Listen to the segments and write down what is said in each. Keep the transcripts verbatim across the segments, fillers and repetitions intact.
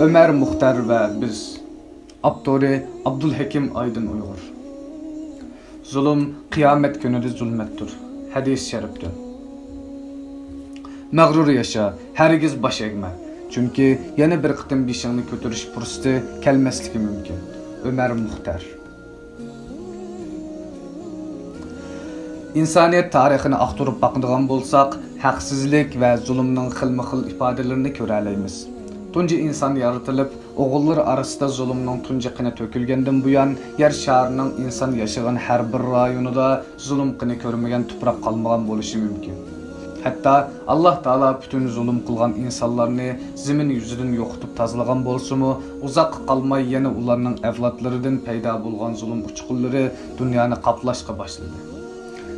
ئۆمەر مۇختەر ۋە بىز. ئاپتورى: ئابدۇلھەكىم ئايدىن ئۇيغۇر. زۇلۇم قىيامەت كۈنىدە زۇلمەتتۇر. ھەدىس شەرىپتىن. مەغرۇر ياشا، ھەرگىز باش ئەگمە، چۈنكى يەنە بىر قېتىم بېشىڭنى كۆتۈرۈش پۇرسىتى كەلمەسلىكى مۇمكىن. ئۆمەر مۇختەر. ئىنسانىيەت تارىخىنى ئاختۇرۇپ باقىدىغان بولساق، ھەقسىزلىك ۋە زۇلۇمنىڭ خىلمۇ خىل ئىپادىلىرىنى كۆرەلەيمىز. تۇنجى ئىنسان يارىتىلىپ، ئوغۇللىرى ئارىسىدا زۇلۇمنىڭ تۇنجى قېنى تۆكۈلگەندىن بۇيان، يەر شارىنىڭ ئىنسان ياشىغان ھەر بىر رايونىدا زۇلۇم قېنى كۆرمىگەن تۇپراق قالمىغان بولۇشى مۇمكىن. ھەتتا ئاللاھ تائالا پۈتۈن زۇلۇم قىلغان ئىنسانلارنى زېمىن يۈزىدىن يوقىتىپ تازىلىغان بولسىمۇ، ئۇزاققا قالماي يەنە ئۇلارنىڭ ئەۋلادلىرىدىن پەيدا بولغان زۇلۇم ئۇچقۇنلىرى دۇنيانى قاپلاشقا باشلىدى.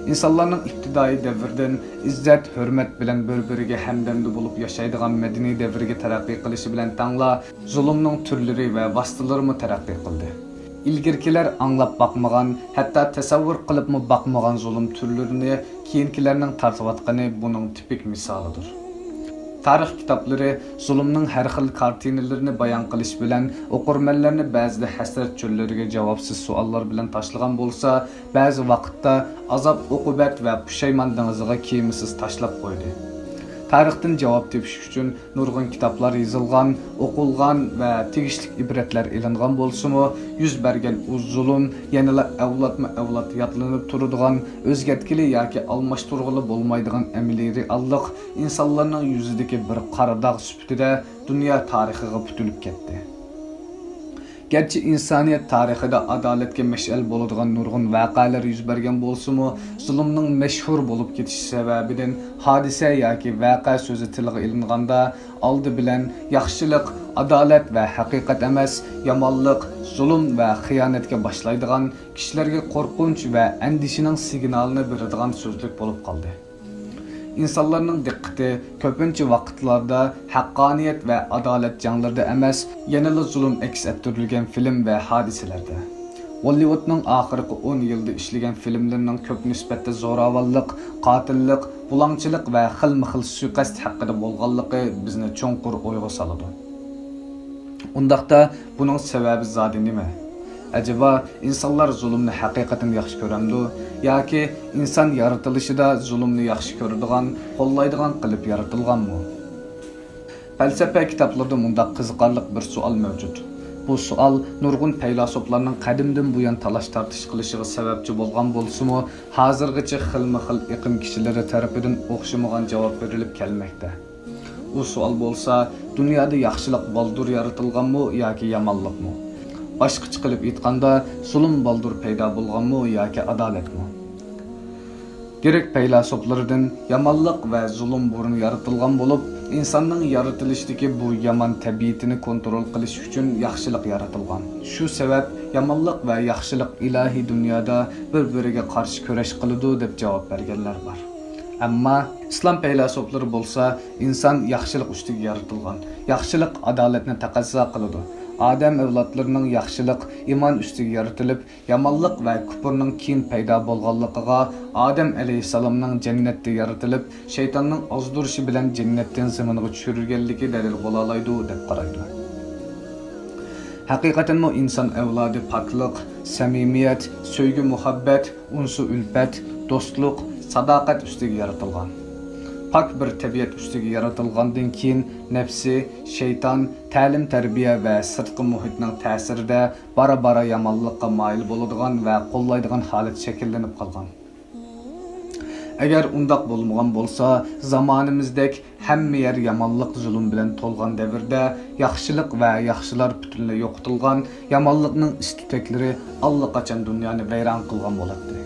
ئىنسانلارنىڭ ئىپتىدائىي دەۋردىن ئىززەت، ھۆرمەت بىلەن بىر-بىرىگە ھەمدەمدە بولۇپ ياشايدىغان مەدەنىي دەۋرگە تەرەققىي قىلىشى بىلەن تەڭلا، زۇلۇمنىڭ تۈرلىرى ۋە ۋاسىتىلىرىمۇ تەرەققىي قىلدى. ئىلگىرىكىلەر ئاڭلاپ باقمىغان، ھەتتا تەسەۋۋۇر قىلىپمۇ باقمىغان زۇلۇم تۈرلىرىنى كېيىنكىلەرنىڭ تارتىۋاتقىنى بۇنىڭ تىپىك مىسالىدۇر. تارىخ كىتابلىرى زۇلۇمنىڭ ھەر خىل كارتىنىلىرىنى بايان قىلىش بىلەن، ئوقۇرمەنلەرنى بەزىدە ھەسرەت چۆللىرىگە جاۋابسىز سوئاللار بىلەن تاشلىغان بولسا، بەزى ۋاقىتتا ئازاب-ئوقۇبەت ۋە پۇشايمان دېڭىزىغا كېمىسىز تاشلاپ قويدى. تارىختىن جاۋاب تېپىش ئۈچۈن نۇرغۇن كىتابلار يېزىلغان، ئوقۇلغان ۋە تېگىشلىك ئىبرەتلەر ئېلىنغان بولسىمۇ، يۈز بەرگەن ئۇ زۇلۇم يەنىلا ئەۋلادمۇ ئەۋلاد يادلىنىپ تۇرىدىغان، ئۆزگەرتكىلى ياكى ئالماشتۇرغىلى بولمايدىغان ئەمەلىي رېئاللىق، ئىنسانلارنىڭ يۈزىدىكى بىر قارا داغ سۈپىتىدە دۇنيا تارىخىغا پۈتۈلۈپ كەتتى. گەرچە ئىنسانىيەت تارىخىدا ئادالەتكە مەشئەل بولىدىغان نۇرغۇن ۋەقەلەر يۈز بەرگەن بولسىمۇ، زۇلۇمنىڭ مەشھۇر بولۇپ كېتىش سەۋەبىدىن ھادىسە ياكى ۋەقە سۆزى تىلغا ئېلىنغاندا، ئالدى بىلەن ياخشىلىق، ئادالەت ۋە ھەقىقەت ئەمەس، يامانلىق، زۇلۇم ۋە خىيانەتكە باشلايدىغان، كىشىلەرگە قورقۇنچ ۋە ئەندىشىنىڭ سىگنالىنى بېرىدىغان سۆزلۈك بولۇپ قالدى. ئىنسانلارنىڭ دىققىتى كۆپىنچە ۋاقىتلاردا ھەققانىيەت ۋە ئادالەت جەڭلىرىدە ئەمەس، يەنىلا زۇلۇم ئەكس ئەتتۈرۈلگەن فىلىم ۋە ھادىسىلەردە. ھوللىۋۇدنىڭ ئاخىرقى ئون يىلدا ئىشلىگەن فىلىملىرىنىڭ كۆپ نىسبەتتە زوراۋانلىق، قاتىللىق، بۇلاڭچىلىق ۋە خىلمۇ خىل سۇيىقەست ھەققىدە بولغانلىقى بىزنى چوڭقۇر ئويغا سالىدۇ. ئۇنداقتا بۇنىڭ سەۋەبى زادى نېمە؟ ئەجەبا، ئىنسانلار زۇلۇمنى ھەقىقەتەن ياخشى كۆرەمدۇ؟ ياكى ئىنسان يارىتىلىشىدا زۇلۇمنى ياخشى كۆرىدىغان، قوللايدىغان قىلىپ يارىتىلغانمۇ؟ پەلسەپە كىتابلىرىدا مۇنداق قىزىقارلىق بىر سوئال مەۋجۇت. بۇ سوئال نۇرغۇن پەيلاسوپلارنىڭ قەدىمدىن بۇيان تالاش-تارتىش قىلىشىغا سەۋەبچى بولغان بولسىمۇ، ھازىرغىچە خىلمۇ خىل ئېقىم كىشىلىرى تەرىپىدىن ئوخشىمىغان جاۋاب بېرىلىپ كەلمەكتە. ئۇ سوئال بولسا، دۇنيادا ياخشىلىق بالدۇر يارىتىلغانمۇ ياكى يامانلىقمۇ؟ باشقىچە قىلىپ ئېيتقاندا، زۇلۇم بالدۇر پەيدا بولغانمۇ ياكى ئادالەتمۇ؟ گرېك پەيلاسوپلىرىدىن يامانلىق ۋە زۇلۇم بۇرۇن يارىتىلغان بولۇپ، ئىنساننىڭ يارىتىلىشتىكى بۇ يامان تەبىئىتىنى كونترول قىلىش ئۈچۈن ياخشىلىق يارىتىلغان. شۇ سەۋەب يامانلىق ۋە ياخشىلىق ئىلاھىي دۇنيادا بىر-بىرىگە قارشى كۈرەش قىلىدۇ، دەپ جاۋاب بەرگەنلەر بار. ئەمما ئىسلام پەيلاسوپلىرى بولسا، ئىنسان ياخشىلىق ئۈستىگە يارىتىلغان، ياخشىلىق ئادالەتنى تەقەززا قىلىدۇ. ئادەم ئەۋلادلىرىنىڭ ياخشىلىق، ئىمان ئۈستىگە يارىتىلىپ، يامانلىق ۋە كۇپۇرنىڭ كېيىن پەيدا بولغانلىقىغا، ئادەم ئەلەيھىسسالامنىڭ جەننەتتە يارىتىلىپ، شەيتاننىڭ ئازدۇرۇشى بىلەن جەننەتتىن زېمىنغا چۈشۈرۈلگەنلىكى دەلىل بولالايدۇ، دەپ قارايدۇ. ھەقىقەتەنمۇ ئىنسان ئەۋلادى پاكلىق، سەمىمىيەت، سۆيگۈ-مۇھەببەت، ئۇنسۇ-ئۈلپەت، دوستلۇق، ساداقەت ئۈستىگە يارىتىلغان. پاك بىر تەبىئەت ئۈستىگە يارىتىلغاندىن كېيىن، نەپسى، شەيتان، تەلىم-تەربىيە ۋە سىرتقى مۇھىتنىڭ تەسىرىدە بارا-بارا يامانلىققا مايىل بولىدىغان ۋە قوللايدىغان ھالەت شەكىللىنىپ قالغان. ئەگەر ئۇنداق بولمىغان بولسا، زامانىمىزدەك ھەممە يەر يامانلىق، زۇلۇم بىلەن تولغان دەۋردە ياخشىلىق ۋە ياخشىلار پۈتۈنلەي يوقىتىلغان، يامانلىقنىڭ ئىس-تۈتەكلىرى ئاللىقاچان دۇنيانى ۋەيران قىلغان بولاتتى.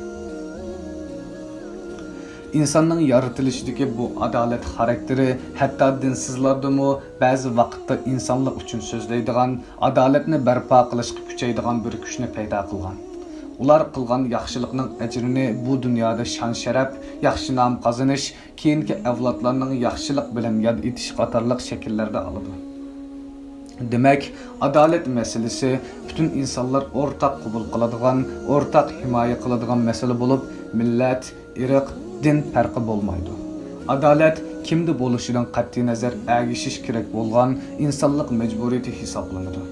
ئىنساننىڭ يارىتىلىشىدىكى بۇ ئادالەت خاراكتېرى ھەتتا دىنسىزلاردىمۇ بەزى ۋاقىتتا ئىنسانلىق ئۈچۈن سۆزلەيدىغان، ئادالەتنى بەرپا قىلىشقا كۈچەيدىغان بىر كۈچنى پەيدا قىلغان. ئۇلار قىلغان ياخشىلىقنىڭ ئەجرىنى بۇ دۇنيادا شان-شەرەپ، ياخشى نام قازىنىش، كېيىنكى ئەۋلادلارنىڭ ياخشىلىق بىلەن ياد ئېتىشى قاتارلىق شەكىللەردە ئالىدۇ. دېمەك، ئادالەت مەسىلىسى پۈتۈن ئىنسانلار ئورتاق قوبۇل قىلىدىغان، ئورتاق ھىمايە قىلىدىغان مەسىلە بولۇپ، مىللەت، ئىرق، دىن پەرقى بولمايدۇ. ئادالەت كىمدە بولۇشىدىن قەتئىينەزەر ئەگىشىش كېرەك بولغان ئىنسانلىق مەجبۇرىيىتى ھېسابلىنىدۇ.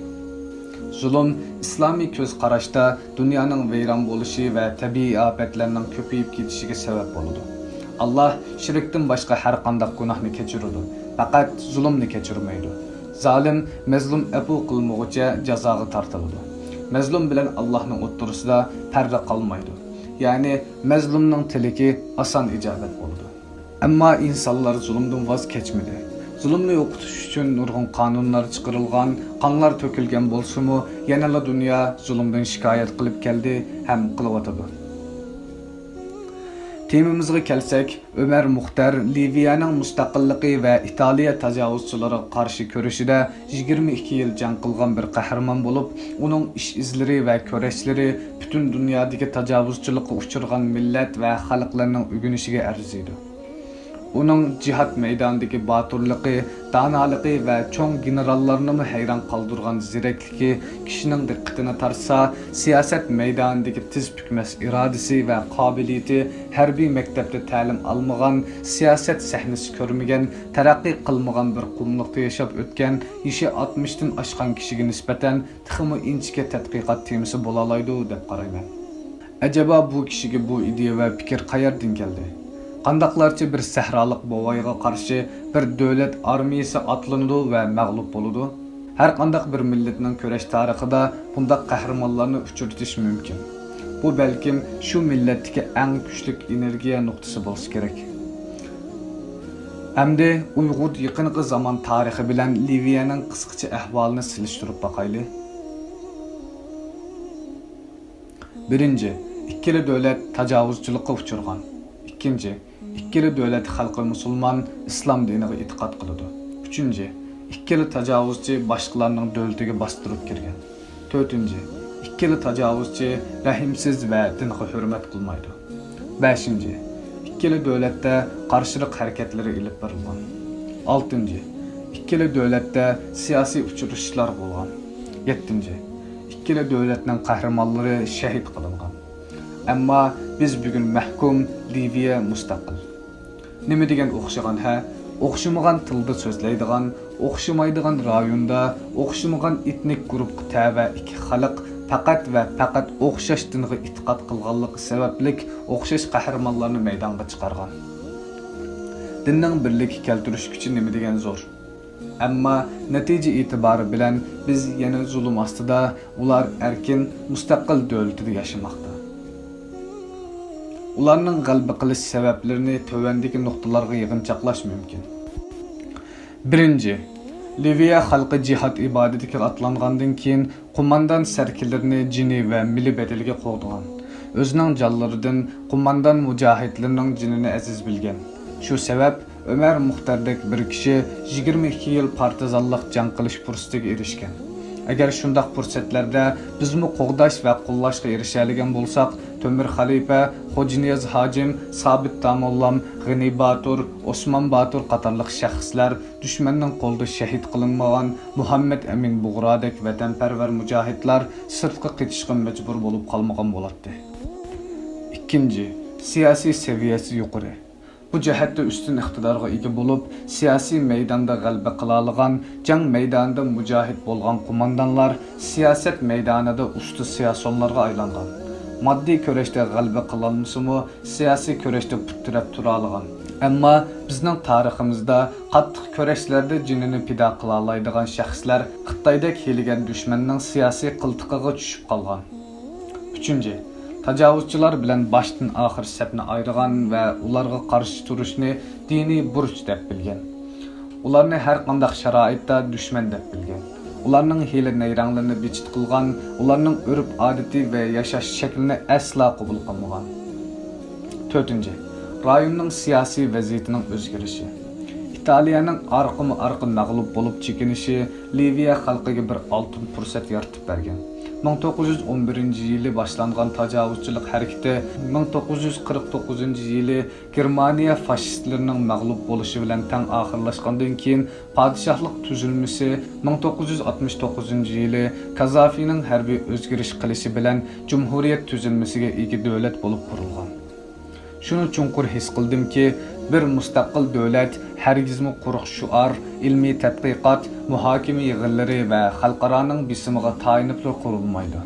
زۇلۇم ئىسلامىي كۆز قاراشتا دۇنيانىڭ ۋەيران بولۇشى ۋە تەبىئىي ئاپەتلەرنىڭ كۆپىيىپ كېتىشىگە سەۋەب بولىدۇ. ئاللاھ شىركتىن باشقا ھەر قانداق گۇناھنى كەچۈرىدۇ، پەقەت زۇلۇمنى كەچۈرمەيدۇ. زالىم، مەزلۇم ئەپۇ قىلمىغۇچە جازاغا تارتىلىدۇ. مەزلۇم بىلەن ئاللاھنىڭ ئوتتۇرىسىدا پەردە قالمايدۇ. يەنى مەزلۇمنىڭ تىلىكى ئاسان ئىجابەت بولىدۇ. ئەمما ئىنسانلار زۇلۇمدىن ۋاز كەچمىدى. زۇلۇمنى يوقىتىش ئۈچۈن نۇرغۇن قانۇنلار چىقىرىلغان، قانلار تۆكۈلگەن بولسىمۇ، يەنىلا دۇنيا زۇلۇمدىن شىكايەت قىلىپ كەلدى ھەم قىلىۋاتىدۇ. تېمىمىزغا كەلسەك، ئۆمەر مۇختەر لىۋىيەنىڭ مۇستەقىللىقى ۋە ئىتالىيە تاجاۋۇزچىلىرىغا قارشى كۈرىشىدە يىگىرمە ئىككى يىل جەڭ قىلغان بىر قەھرىمان بولۇپ، ئۇنىڭ ئىش ئىزلىرى ۋە كۈرەشلىرى پۈتۈن دۇنيادىكى تاجاۋۇزچىلىققا ئۇچرىغان مىللەت ۋە خەلقلەرنىڭ ئۆگىنىشىگە ئەرزىيدۇ. ئۇنىڭ جىھاد مەيدانىدىكى باتۇرلۇقى، دانالىقى ۋە چوڭ گېنېراللارنىمۇ ھەيران قالدۇرغان زېرەكلىكى كىشىنىڭ دىققىتىنى تارتسا، سىياسەت مەيدانىدىكى تىز پۈكمەس ئىرادىسى ۋە قابىلىيىتى ھەربىي مەكتەپتە تەلىم ئالمىغان، سىياسەت سەھنىسى كۆرمىگەن، تەرەققىي قىلمىغان بىر قۇملۇقتا ياشاپ ئۆتكەن، يېشى ئاتمىشتىن ئاشقان كىشىگە نىسبەتەن تېخىمۇ ئىنچىكە تەتقىقات تېمىسى بولالايدۇ دەپ قارايمەن. ئەجەبا بۇ كىشىگە بۇ ئىدىيە ۋە پىكىر قەيەردىن كەلدى؟ قانداقلارچە بىر سەھرالىق بوۋايغا قارشى بىر دۆلەت ئارمىيىسى ئاتلىنىدۇ ۋە مەغلۇپ بولىدۇ؟ ھەر قانداق بىر مىللەتنىڭ كۈرەش تارىخىدا بۇنداق قەھرىمانلارنى ئۇچرىتىش مۇمكىن. بۇ بەلكىم شۇ مىللەتتىكى ئەڭ كۈچلۈك ئېنېرگىيە نۇقتىسى بولسا كېرەك. ئەمدى ئۇيغۇر يېقىنقى زامان تارىخى بىلەن لىۋىيەنىڭ قىسقىچە ئەھۋالىنى سېلىشتۇرۇپ باقايلى. بىرىنچى، ئىككىلا دۆلەت تاجاۋۇزچىلىققا ئۇچرىغان. ئىككىنچى، ئىككىلا دۆلەت خەلقى مۇسۇلمان، ئىسلام دىنىغا ئېتىقاد قىلىدۇ. ئۈچىنچى، ئىككىلا تاجاۋۇزچى باشقىلارنىڭ دۆلىتىگە باستۇرۇپ كىرگەن. تۆتىنچى، ئىككىلا تاجاۋۇزچى رەھىمسىز ۋە دىنغا ھۆرمەت قىلمايدۇ. بەشىنچى، ئىككىلا دۆلەتتە قارشىلىق ھەرىكەتلىرى ئېلىپ بېرىلغان. ئالتىنچى، ئىككىلا دۆلەتتە سىياسىي ئۇچرىشىشلار بولغان. يەتتىنچى، ئىككىلا دۆلەتنىڭ قەھرىمانلىرى شەھىت قىلىنغان. ئەمما بىز بۈگۈن مەھكۇم، لىۋىيە مۇستەقىل. نېمە دېگەن ئوخشىغان ھە؟ ئوخشىمىغان تىلدا سۆزلەيدىغان، ئوخشىمايدىغان رايوندا، ئوخشىمىغان ئېتنىك گۇرۇپقا تەۋە ئىككى خەلق پەقەت ۋە پەقەت ئوخشاش دىنغا ئېتىقاد قىلغانلىقى سەۋەبلىك ئوخشاش قەھرىمانلارنى مەيدانغا چىقارغان. دىننىڭ بىرلىككە كەلتۈرۈش كۈچى نېمە دېگەن زور. ئەمما نەتىجە ئېتىبارى بىلەن بىز يەنە زۇلۇم ئاستىدا، ئۇلار ئەركىن، مۇستەقىل دۆلىتىدە ياشىماقتا. ئۇلارنىڭ غەلىبە قىلىش سەۋەبلىرىنى تۆۋەندىكى نۇقتىلارغا يىغىنچاقلاش مۇمكىن. بىرىنچى، لىۋىيە خەلقى جىھاد ئىبادىتىگە ئاتلانغاندىن كېيىن، قوماندان سەركىلىرىنى جېنى ۋە مېلى بەدىلىگە قوغدىغان. ئۆزىنىڭ جانلىرىدىن قوماندان مۇجاھىدلىرىنىڭ جېنىنى ئەزىز بىلگەن. شۇ سەۋەب ئۆمەر مۇختەردەك بىر كىشى يىگىرمە ئىككى يىل پارتىزانلىق جەڭ قىلىش پۇرسىتىگە ئېرىشكەن. ئەگەر شۇنداق پۇرسەتلەردە بىزمۇ قوغداش ۋە قوللاشقا ئېرىشەلىگەن بولساق، تۆمۈر خەلىپە، خوجانىياز ھاجىم، سابىت داموللام، غېنى باتۇر، ئوسمان باتۇر قاتارلىق شەخسلەر، دۈشمەننىڭ قولىدا شەھىت قىلىنمىغان مۇھەممەد ئەمىن بۇغرادەك ۋەتەنپەرۋەر مۇجاھىدلار سىرتقا قېچىشقا مەجبۇر بولۇپ قالمىغان بولاتتى. ئىككىنچى، سىياسىي سەۋىيەسى يۇقىرى. بۇ جەھەتتە ئۈستۈن ئىقتىدارغا ئىگە بولۇپ، سىياسىي مەيداندا غەلىبە قىلالىغان، جەڭ مەيدانىدا مۇجاھىد بولغان قوماندانلار سىياسەت مەيدانىدا ئۇستا سىياسىيونلارغا ئايلانغان. ماددىي كۈرەشتە غەلىبە قىلالمىسىمۇ، سىياسىي كۈرەشتە پۇت تىرەپ تۇرالىغان، ئەمما بىزنىڭ تارىخىمىزدا قاتتىق كۈرەشلەردە جېنىنى پىدا قىلالايدىغان شەخسلەر خىتايدەك ھىيلىگەر دۈشمەننىڭ سىياسىي قىلتىقىغا چۈشۈپ قالغان. ئۈچىنچى، تاجاۋۇزچىلار بىلەن باشتىن ئاخىر سەپنى ئايرىغان ۋە ئۇلارغا قارشى تۇرۇشنى دىنىي بۇرچ دەپ بىلگەن. ئۇلارنى ھەر قانداق شارائىتتا دۈشمەن دەپ بىلگەن. ئۇلارنىڭ ھىيلە-نەيرەڭلىرىنى بىچىت قىلغان، ئۇلارنىڭ ئۆرپ-ئادىتى ۋە ياشاش شەكلىنى ئەسلا قوبۇل قىلمىغان. تۆتىنچى، رايوننىڭ سىياسىي ۋەزىيىتىنىڭ ئۆزگىرىشى. ئىتالىيەنىڭ ئارقىمۇ-ئارقا مەغلۇپ بولۇپ چېكىنىشى لىۋىيە خەلقىگە بىر ئالتۇن پۇرسەت يارىتىپ بەرگەن. مىڭ توققۇز يۈز ئون بىرىنچى يىلى باشلانغان تاجاۋۇزچىلىق ھەرىكىتى مىڭ توققۇز يۈز قىرىق توققۇزىنچى يىلى گېرمانىيە فاشىستلىرىنىڭ مەغلۇپ بولۇشى بىلەن تەڭ ئاخىرلاشقاندىن كېيىن، پادىشاھلىق تۈزۈلمىسى مىڭ توققۇز يۈز ئاتمىش توققۇزىنچى يىلى كازافىنىڭ ھەربىي ئۆزگىرىش قىلىشى بىلەن جۇمھۇرىيەت تۈزۈلمىسىگە ئىگە دۆلەت بولۇپ قۇرۇلغان. شۇنى چوڭقۇر ھېس قىلدىمكى، بىر مۇستەقىل دۆلەت ھەرگىزمۇ قۇرۇق شوئار، ئىلمىي تەتقىقات، مۇھاكىمە يىغىنلىرى ۋە خەلقئارانىڭ بېسىمىغا تايىنىپلا قۇرۇلمايدۇ.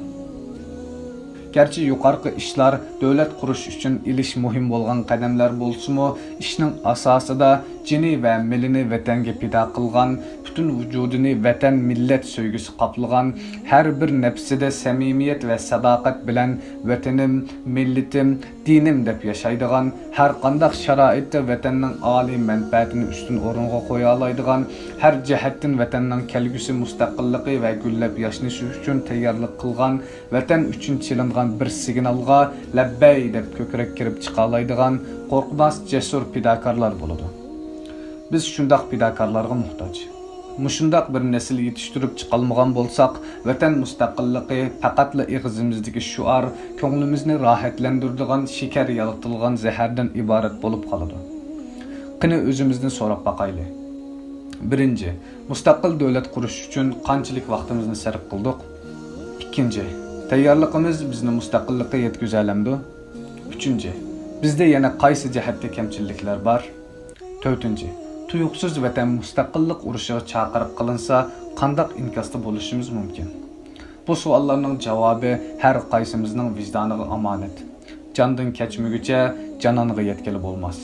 گەرچە يۇقىرىقى ئىشلار دۆلەت قۇرۇش ئۈچۈن ئېلىش مۇھىم بولغان قەدەملەر بولسىمۇ، ئىشنىڭ ئاساسىدا جېنى ۋە مېلىنى ۋەتەنگە پىدا قىلغان، پۈتۈن ۋۇجۇدىنى ۋەتەن، مىللەت سۆيگۈسى قاپلىغان، ھەر بىر نەپسىدە سەمىمىيەت ۋە ساداقەت بىلەن ۋەتىنىم، مىللىتىم، دىنىم دەپ ياشايدىغان، ھەر قانداق شارائىتتا ۋەتەننىڭ ئالىي مەنپەئەتىنى ئۈستۈن ئورۇنغا قويالايدىغان، ھەر جەھەتتىن ۋەتەننىڭ كەلگۈسى مۇستەقىللىقى ۋە گۈللەپ ياشنىشى ئۈچۈن تەييارلىق قىلغان، ۋەتەن ئۈچۈن چېلىنغان بىر سىگنالغا لەببەي دەپ كۆكرەك كېرىپ چىقالايدىغان قورقماس، جەسۇر پىداكارلار بولىدۇ. بىز شۇنداق پىداكارلارغا موھتاج. مۇشۇنداق بىر نەسىل يېتىشتۈرۈپ چىقالمىغان بولساق، ۋەتەن مۇستەقىللىقى پەقەتلا ئېغىزىمىزدىكى شوئار، كۆڭلىمىزنى راھەتلەندۈرىدىغان شېكەر يالىتىلغان زەھەردىن ئىبارەت بولۇپ قالىدۇ. قېنى، ئۆزىمىزدىن سوراپ باقايلى. بىرىنچى، مۇستەقىل دۆلەت قۇرۇش ئۈچۈن قانچىلىك ۋاقتىمىزنى سەرپ قىلدۇق؟ ئىككىنچى، تەييارلىقىمىز بىزنى مۇستەقىللىققا يەتكۈزەلەمدۇ؟ ئۈچىنچى، بىزدە يەنە قايسى جەھەتتە كەمچىلىكلەر بار؟ تۆتىنچى، تۇيۇقسىز ۋەتەن مۇستەقىللىق ئۇرۇشىغا چاقىرىق قىلىنسا، قانداق ئىنكاستا بولۇشىمىز مۇمكىن؟ بۇ سوئاللارنىڭ جاۋابى ھەر قايسىمىزنىڭ ۋىجدانىغا ئامانەت. جاندىن كەچمىگۈچە جانانغا يەتكىلى بولماس.